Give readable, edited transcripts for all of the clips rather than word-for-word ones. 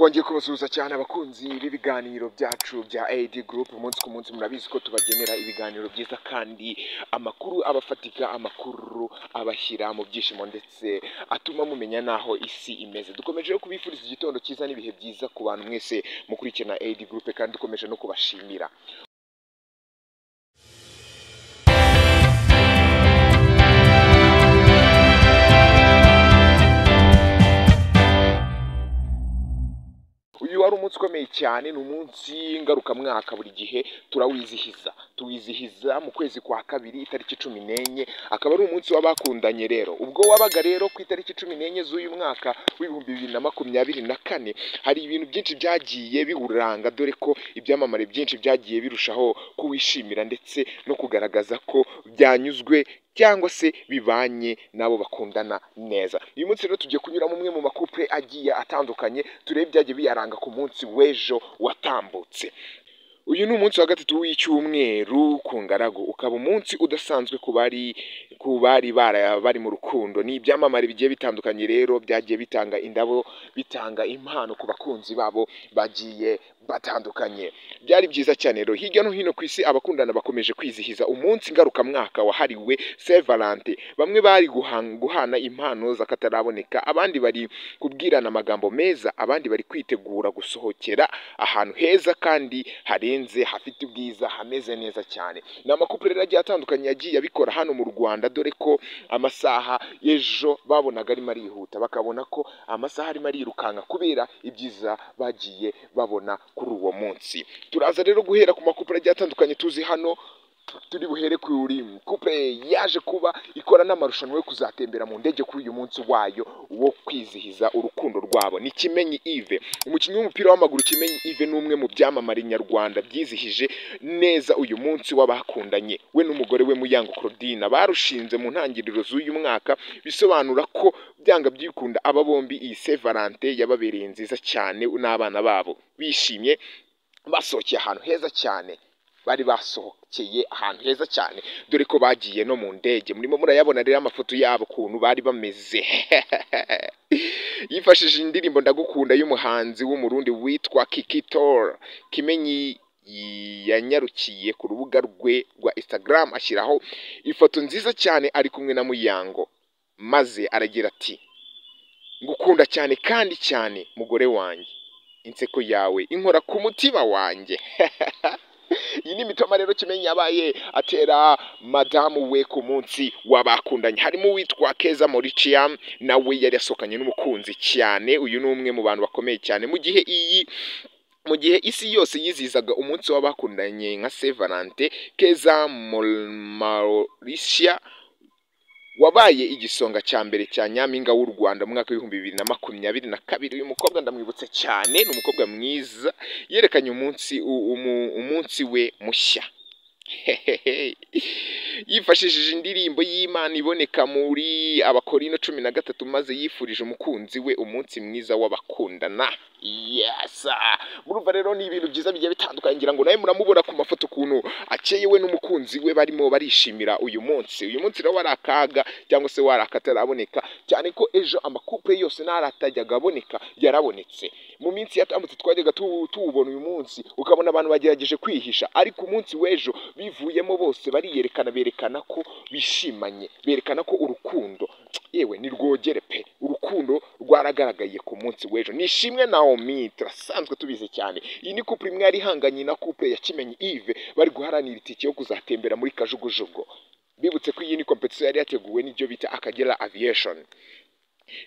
Twongeye kubasuhuza cyane abakunzi b'ibiganiro byacu bya AD Group. Umunsi ku munsi murabizi ko tubagenera ibiganiro byiza kandi amakuru abafatika, amakuru abashyira mu byishimo ndetse atuma mumenya n'aho isi imeze. Dukomeje kubifuriza igitondo cyiza n'ibihe byiza ku bantu mwese mukurikirana AD Group, kandi dukomeje no kubashimira. Uyu wari umunsi ukomeye cyane, ni umunsi ngarukamwaka, buri gihe turawizihiza, tuwizihiza mu kwezi kwa kabiri itariki 14, akaba ari umunsi w'abakundanye. Rero ubwo wabaga rero ku itariki 14 z'uyu mwaka w'2024, hari ibintu byinshi byagiye biwuranga, dore ko ibyamamare byinshi byagiye birushaho kuwishimira ndetse no kugaragaza ko byanyuzwe cyangwa se bibanye n'abo bakundana neza. Uyu munsi rero tugiye kunyuramo umwe mu makupure agiye atandukanye, turebe ibyagiye biyaranga ku munsi w'ejo watambutse. Uyu ni umunsi wa gatatu w'icyumweru ku ngaragu, ukaba umunsi udasanzwe ku bari bari mu rukundo. Ni ibyamamare bigiye bitandukanye rero byagiye bitanga indabo, bitanga impano ku bakunzi babo bagiye batandukanye. Byari byiza cyane rero. Hirya no hino ku isi abakundana bakomeje kwizihiza umunsi ngarukamwaka wahariwe Saint Valentin. Bamwe bari guhana impano z'akataraboneka, abandi bari kubwirana amagambo meza, abandi bari kwitegura gusohokera ahantu heza kandi harenze, hafite ubwiza, hameze neza cyane. Ni amakupure rero agiye atandukanye yagiye abikora hano mu Rwanda, dore ko amasaha y'ejo babonaga arimo arihuta, bakabona ko amasaha arimo arirukanka kubera ibyiza bagiye babona kuri uwo munsi. Turaza rero guhera ku makupure agiye atandukanye tuzi hano. Turi buhere kuri couple yaje kuba ikora n'amarushanwa yo kuzatembera mu ndege kuri uyu munsi wayo wo kwizihiza urukundo rwabo. Ni Kimenyi Yves, umukinnyi w'umupira w'amaguru. Kimenyi Yves ni umwe mu byamamare nyarwanda byizihije neza uyu munsi w'abakundanye. We n'umugore we Muyango Claudine barushinze mu ntangiriro z'uyu mwaka, bisobanura ko byanga byikunda aba bombi iyi Saint Valentin yababereye nziza cyane n'abana babo bishimye, basohokeye ahantu heza cyane. Bari basohokeye ahantu heza cyane, dore ko bagiye no mu ndege. Murimo murayabona rero amafoto yabo ukuntu bari bameze. Yifashishije indirimbo Ndagukunda y'umuhanzi w'Umurundi witwa Kikitor. Kimenyi yanyarukiye ku rubuga rwe rwa Instagram ashyiraho ifoto nziza cyane ari kumwe na Muyango, maze aragira ati: ngukunda cyane kandi cyane mugore wanjye, inseko yawe inkora ku mutima wanjye. Iyi ni imitoma rero Kimenyi yabaye atera madamu we ku munsi w'abakundanye. Harimo uwitwa Keza Mauricia, nawe yari yasohokanye n'umukunzi cyane. Uyu ni umwe mu bantu bakomeye cyane. Mu gihe isi yose yizihizaga umunsi w'abakundanye nka Saint Valentin, Keza Mauricia wabaye igisonga cya mbere cya Nyampinga w'u Rwanda mu mwaka w'2022. Uyu mukobwa ndamwibutse cyane, ni umukobwa mwiza, yerekanye umunsi we mushya. Yifashishije indirimbo y'Imana iboneka muri Abakorino 13, maze yifurije umukunzi we umunsi mwiza w'abakundana. Yes, murumva rero ni ibintu byiza bigiye bitandukanye. Ngira ngo nawe muramubona ku mafoto ukuntu akeye we n'umukunzi we barimo barishimira uyu munsi. Uyu munsi rero wari akaga cyangwa se wari akataraboneka, cyane ko ejo amakupure yose n'aratajyaga aboneka yarabonetse. Mu minsi yatambutse twajyaga tuwubona uyu munsi, ukabona abantu bagerageje kwihisha, ariko umunsi w'ejo bivuyemo bose bariyerekana, berekana ko bishimanye, berekana ko urukundo yewe ni rwogere pe, urukundo rwaragaragaye ku munsi w'ejo. Nishimwe Naomi turasanzwe tubizi cyane. Iyi ni couple imwe yari ihanganye na couple ya Kimenyi Yves, bari guharanira itike yo kuzatembera muri kajugujugu. Bibutse ko iyi ni competition yari yateguwe n'ibyo bita Akagera Aviation.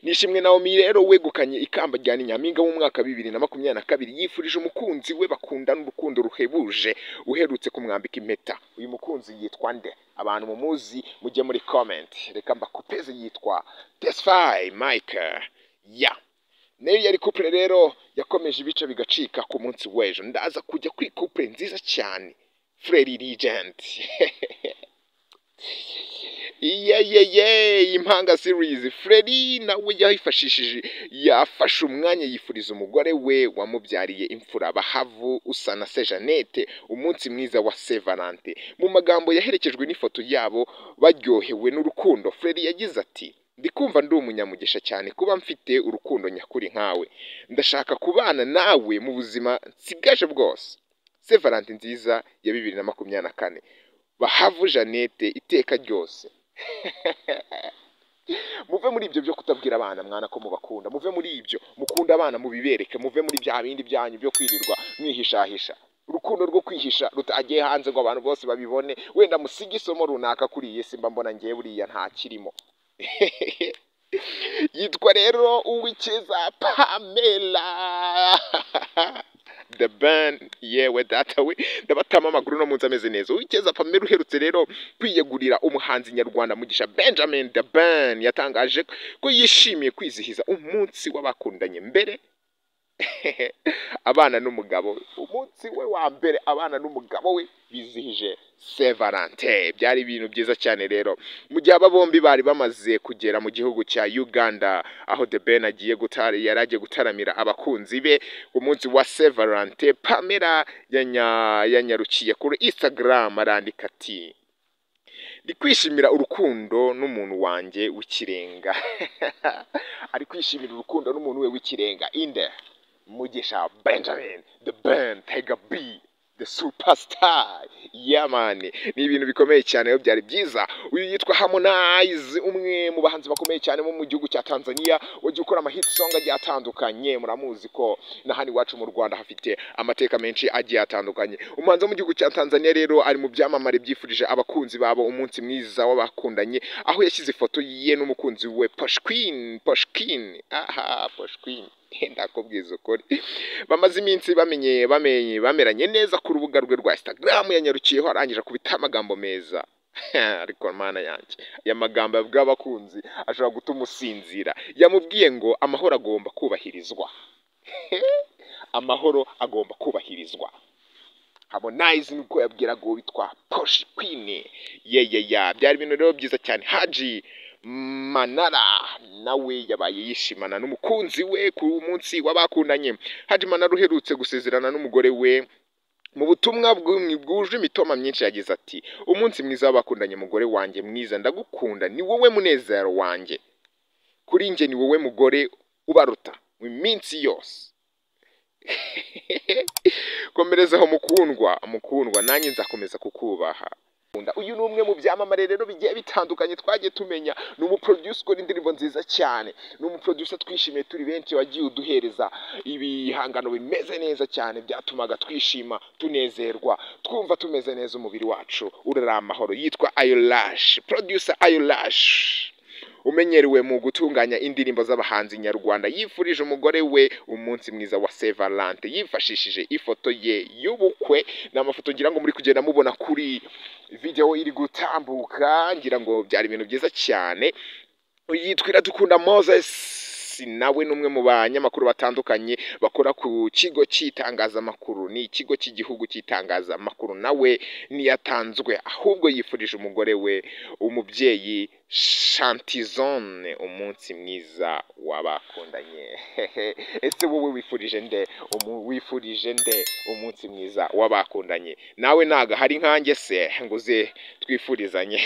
Nishimwe Naomi rero wegukanye ikamba rya Nyampinga mu mwaka 2022, yifurije umukunzi we bakundana urukundo ruhebuje, uherutse kumwambika impeta. Uyu mukunzi yitwa nde? Abantu mumuzi mujye muri comment. Reka mbakupeze, yitwa Tesfaye Michael. Ya nayo yari couple rero yakomeje ibice bigacika ku munsi w'ejo. Ndaza kujya kuri couple nziza cyane, Frere Legend. Yeyeye, impanga series. Frere nawe yifashishije, yafashe umwanya yifuriza umugore we wamubyariye imfura Bahavu Usanase Jeannette umunsi mwiza wa Saint Valentin. Mu magambo yaherekejwe n'ifoto yabo baryohewe n'urukundo, Frere yagize ati: Ndi kumva ndi umunyamugisha cyane kuba mfite urukundo nyakuri nkawe. Ndashaka kubana nawe mu buzima nsigaje bwose. Saint Valentin nziza ya 2024. Bahavu Jeannette iteka ryose. Muve muri ibyo byo kutabwira abana mwana ko mubakunda, muve muri ibyo, mukunda abana mubibereke, muve muri bya bindi byanyu byo kwirirwa mwihishahisha. Urukundo rwo kwihisha rutagiye hanze ngo abantu bose babibone, wenda musige isomo runaka kuri iyi si, mba mbona ngewe buriya nta kirimo. Yitwa rero Uwicyeza Pamela The Ben, yewe data we, ndabatama amaguru no munsi ameze neza. Uwicyeza Pamela uherutse rero kwiyegurira umuhanzi nyarwanda Mugisha Benjamin The Ben, yatangaje ko yishimiye kwizihiza umunsi w'abakundanye mbere abana n'umugabo we. Umunsi we wa mbere abana n'umugabo we bizihije Saint Valentin. Byari ibintu byiza cyane rero. Mu gihe aba bombi bari bamaze kugera mu gihugu cya Uganda, aho The Ben agiye gutara, yari agiye gutaramira abakunzi be ku munsi wa Saint Valentin, Pamela yanyarukiye kuri Instagram arandika ati: ndi kwishimira urukundo n'umuntu wanjye w'ikirenga. Ari kwishimira urukundo n'umuntu we w'ikirenga. Inde? Mugisha Benjamin The Ben, Tiger B, the superstar. Yeah man, ni ibintu bikomeye cyane rero, byari byiza. Uyu yitwa Harmonize, umwe mu bahanzi bakomeye cyane bo mu gihugu cya Tanzania, wagiye ukora ama hit song agiye atandukanye. Muramuzi ko na hano iwacu mu Rwanda hafite amateka menshi agiye atandukanye. Umuhanzi wo mu gihugu cya Tanzania rero ari mu byamamare byifurije abakunzi babo umunsi mwiza w'abakundanye, aho yashyize ifoto ye n'umukunzi we Posh Queen. Posh Queen, aha Posh Queen, ndakubwiza ukuri, bamaze iminsi bamenye bamenye bameranye neza. Ku rubuga rwe rwa Instagram yanyarukiyeho arangije kubita amagambo meza. Ariko mana yanjye, aya magambo yabwiye abakunzi ashobora gutuma usinzira. Yamubwiye ngo amahoro agomba kubahirizwa. Amahoro agomba kubahirizwa. Harmonize nibwo yabwiraga uwo witwa Posh Queen. Ye, byari ibintu rero byiza cyane. Haji Manara nawe yabaye yishimana n'umukunzi we ku munsi w'abakundanye. Haji Manara uherutse gusezerana n'umugore we, mu butumwa bwuje imitoma myinshi yagize ati: umunsi mwiza w'abakundanye, mugore wanjye mwiza, ndagukunda, ni wowe munezero wanjye, kuri njye ni wowe mugore ubaruta mu minsi yose. Komerezaho mukundwa, mukundwa, nanjye nzakomeza kukubaha. Uyu ni umwe mu byamamare rero bigiye bitandukanye twagiye tumenya. Ni umuproducer ukora indirimbo nziza cyane, ni umuproducer twishimiye turi benshi, wagiye uduhereza ibihangano bimeze neza cyane, byatumaga twishima, tunezerwa, twumva tumeze neza, umubiri wacu urara amahoro. Yitwa Ayolash, producer Ayolash umenyerewe mu gutunganya indirimbo z'abahanzi nyarwanda, yifurije umugore we umunsi mwiza wa Saint Valentin yifashishije ifoto ye y'ubukwe. Ni amafoto ngira ngo muri kugenda mubona kuri video iri gutambuka, ngira ngo byari ibintu byiza cyane. Yitwa Iradukunda Moses, nawe ni umwe mu banyamakuru batandukanye bakora ku kigo cy'itangazamakuru, ni ikigo cy'igihugu cy'itangazamakuru. Nawe ntiyatanzwe, ahubwo yifurije umugore we umubyeyi Shantizone umunsi mwiza w'abakundanye. Ese wowe wifurije nde? Wifurije nde umunsi mwiza w'abakundanye? Nawe naga hari nkanjye se ngo uze twifurizanye?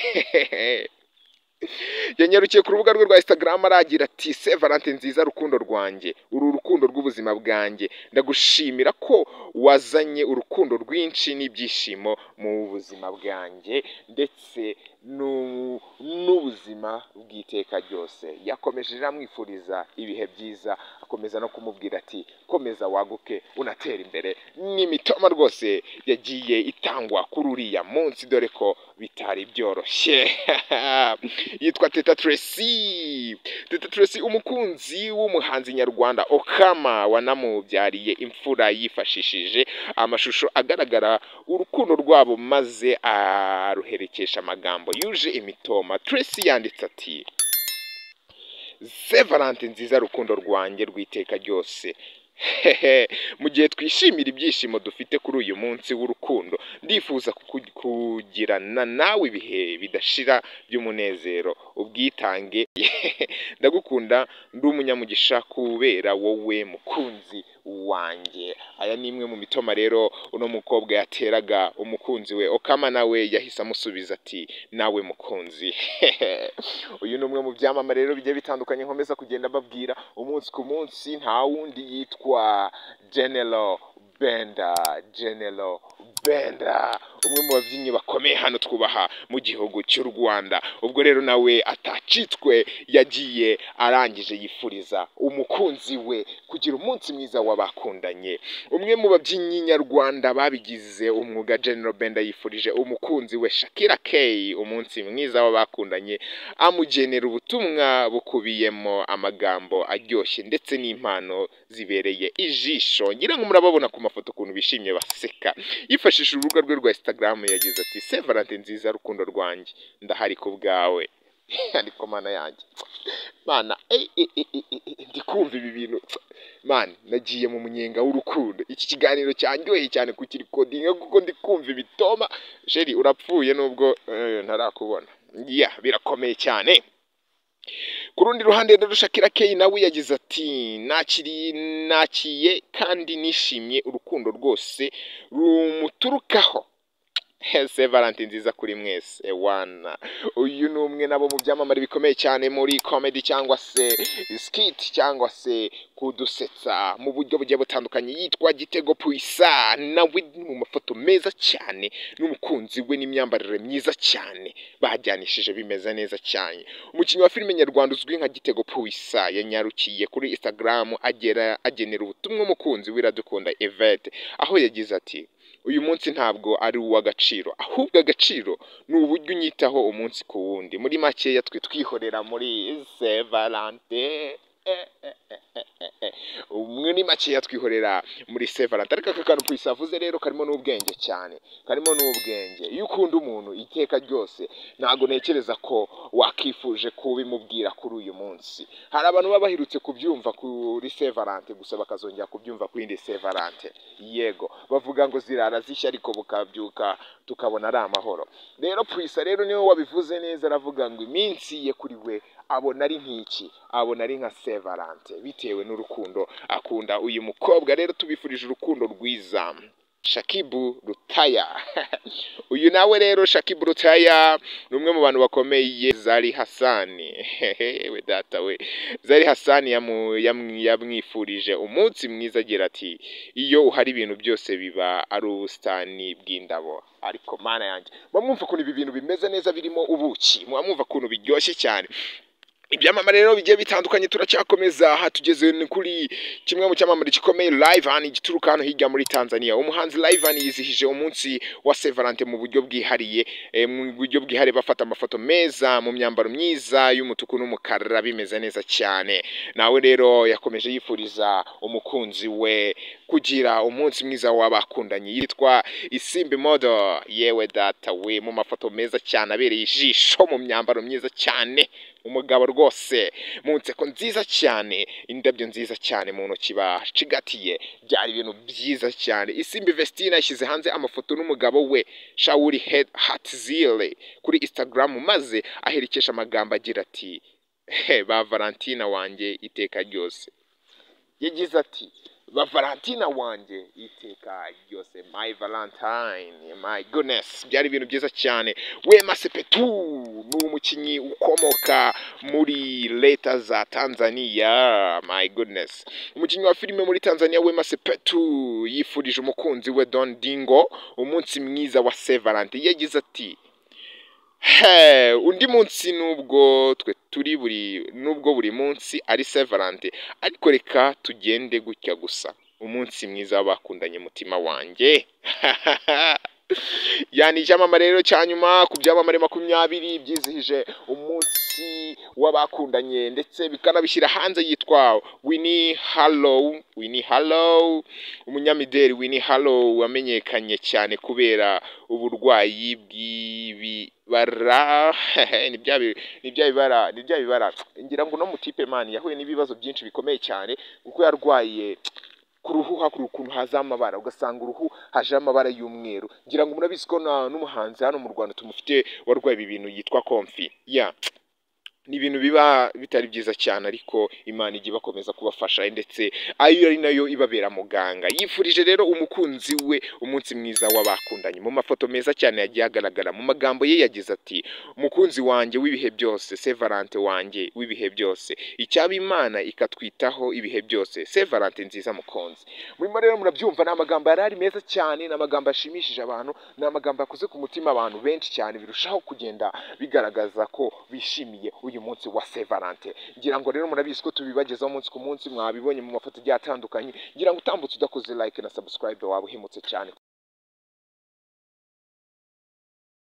Yanyarukiye ku rubuga rwe rwa Instagram aragira ati: Saint Valentin nziza rukundo rwanjye, uru rukundo rw'ubuzima bwanjye, ndagushimira ko wazanye urukundo rwinshi n'ibyishimo mu buzima bwanjye ndetse n'ubuzima bw'iteka ryose. Yakomeje amwifuriza ibihe byiza, akomeza no kumubwira ati komeza waguke unatera imbere. N'imitoma rwose yagiye itangwa kuri uriya munsi, dore ko bitari byoroshye. Yitwa Teta Tracy. Teta Tracy umukunzi w'umuhanzi nyarwanda Okama wanamubyariye imfura, yifashishije amashusho agaragara urukundo rwabo maze aruherekesha amagambo yuje imitoma. Tracy yanditse ati: Saint Valentin nziza rukundo rwanjye rw'iteka ryose, mu gihe twishimira ibyishimo dufite kuri uyu munsi w'urukundo, ndifuza kugirana nawe ibihe bidashira by'umunezero, ubwitange. Ndagukunda, ndi umunyamugisha kubera wowe mukunzi wanjye. Aya ni imwe mu mitoma rero uno mukobwa yateraga umukunzi we. Okama nawe yahise amusubiza ati nawe mukunzi. Uyu ni umwe mu byamamare rero bigiye bitandukanye nkomeza kugenda babwira umunsi ku munsi, nta wundi yitwa General Benda. General Benda, umwe mu babyinnyi bakomeye hano twubaha mu gihugu cy'u Rwanda. Ubwo rero nawe atacitswe, yagiye arangije yifuriza umukunzi we kugira umunsi mwiza w'abakundanye. Umwe mu babyinnyi nyarwanda babigize umwuga, General Benda, yifurije umukunzi we Shakira K umunsi mwiza w'abakundanye, amugenera ubutumwa bukubiyemo amagambo aryoshye ndetse n'impano zibereye ijisho. Ngira ngo murababona ku mafoto ukuntu bishimye baseka. Yifashishije urubuga rwe rwa Instagram yagize ati Saint Valentin nziza, rukundo rwanjye, ndahari ku bwawe. Ariko mana yanjye, mana, ndi kumva ibi bintu man, nagiye mu munyenga w'urukundo. Iki kiganiro cyanyoheye cyane kukirikodinga kuko ndi kumva ibitoma. Chérie, urapfuye nubwo ntarakubona. Ya, birakomeye cyane. Ku rundi ruhande rero, Shakira K nawe yagize ati nakiriye, nakiye kandi nishimye urukundo rwose rumuturukaho. Saint Valentin nziza kuri mwese wana. Uyu ni umwe nabo mu byamamare bikomeye cyane muri comedy cyangwa se skit cyangwa se kudusetsa mu buryo bugiye butandukanye, yitwa Gitego Puisa. Nawe mu mafoto meza cyane n'umukunzi we n'imyambarire myiza cyane, bajyanishije bimeze neza cyane. Umukinnyi wa filime nyarwanda uzwi nka Gitego Puisa yanyarukiye kuri Instagram agera agenera ubutumwa umukunzi we Iradukunda Yvette, aho yagize ati uyu munsi ntabwo ari uw'agaciro, ahubwo agaciro ni uburyo unyitaho umunsi ku wundi. Muri makeya, twe twihorera muri Saint Valentin. Muri makeya, twihorera muri Saint Valentin. Ariko aka kantu Puisa avuze rero karimo n'ubwenge cyane, karimo n'ubwenge. Iyo ukunda umuntu iteka ryose, ntabwo ntekereza ko wakifuje kubimubwira kuri uyu munsi. Hari abantu baba baherutse kubyumva kuri Saint Valentin gusa, bakazongera kubyumva kuri indi Saint Valentin. Yego, bavuga ngo zirara zishya ariko bukabyuka tukabona ari amahoro. Rero Puisa rero niwe wabivuze neza, aravuga ngo iminsi ye kuri we abona ari nk'iki, abona ari nka Saint Valentin bitewe n'urukundo akunda uyu mukobwa. Rero tubifurije urukundo rwiza. Shakibu Rutaya, uyu nawe rero Shakibu Rutaya ni umwe mu bantu bakomeye. Zari Hasani we data we, Zari Hasani yamwifurije umunsi mwiza agira ati iyo uhari ibintu byose biba ari ubusitani bw'indabo. Ariko mana yanjye, muba mwumva ukuntu ibi bintu bimeze neza, birimo ubuki, muba mwumva ukuntu biryoshye cyane. Ibyamamare rero bigiye bitandukanye turacyakomeza. Aha tugeze ni kuri kimwe mu cyamamare gikomeye, Rayvanny, gituruka hano hirya muri Tanzania. Umuhanzi Rayvanny yizihije umunsi wa Saint Valentin mu buryo bwihariye, mu buryo bwihariye bafata amafoto meza mu myambaro myiza y'umutuku n'umukara, bimeze neza cyane. Nawe rero yakomeje yifuriza umukunzi we kugira umunsi mwiza w'abakundanye, yitwa Isimbi Model. Yewe data we, mu mafoto meza cyane abereye ijisho, mu myambaro myiza cyane, umugabo rwose mu nseko nziza cyane, indabyo nziza cyane mu ntoki bacigatiye, byari ibintu byiza cyane. Isimbi Vestina yashyize hanze amafoto n'umugabo we Shawuri Hatzile kuri Instagram, maze aherekesha amagambo agira ati he ba Valentina wanjye iteka ryose. Yagize ati ba Valentina wanjye iteka ryose, my Valentine, my goodness, byari ibintu byiza cyane. Wema Sepetu ni umukinnyi ukomoka muri leta za Tanzania, my goodness. Umukinnyi wa filime muri Tanzania Wema Sepetu yifurije umukunzi we Don Dingo umunsi mwiza wa Saint Valentin. Yagize ati he undi munsi, nubwo twe turi buri, nubwo buri munsi ari Saint Valentin, ariko reka tugende gutya gusa, umunsi mwiza w'abakundanye, mutima wanjye. Yani icyamamare rero cya nyuma ku byamamare 20 byizihije umunsi w'abakundanye ndetse bikanabishyira hanze yitwa Winnie Harlow. Winnie Harlow, umunyamideli Winnie Harlow wamenyekanye cyane kubera uburwayi bw'ibibara, ni bya bibara. Ngira ngo no mutipe man yahuye n'ibibazo byinshi bikomeye cyane kuko yarwaye ku ruhu, hakuri ukuntu haza amabara, ugasanga uruhu haje amabara y'umweru. Ngira ngo murabizi ko n'umuhanzi hano mu Rwanda tumufite warwaye ibi bintu yitwa Komfi ya. Ni ibintu biba bitari byiza cyane, ariko Imana ijya ibakomeza kubafasha, ndetse ayo ari nayo ibabera muganga. Yifurije rero umukunzi we umunsi mwiza w'abakundanye mu mafoto meza cyane yagiye agaragara. Mu magambo ye yagize ati: "Umukunzi wanjye w'ibihe byose, Saint Valentin wanjye w'ibihe byose, icyaba Imana ikatwitaho ibihe byose, Saint Valentin nziza mukunzi." Murimo rero murabyumva, ni amagambo yari ari meza cyane, ni amagambo yashimishije abantu, ni amagambo yakoze ku mutima abantu benshi cyane, birushaho kugenda bigaragaza ko bishimiye uyu munsi wa Saint Valentin. Ngira ngo rero murabizi ko tubibagezaho umunsi ku munsi, mwabibonye mu mafoto agiye atandukanye. Ngira ngo utambutse udakoze like na subscribe waba uhemutse cyane.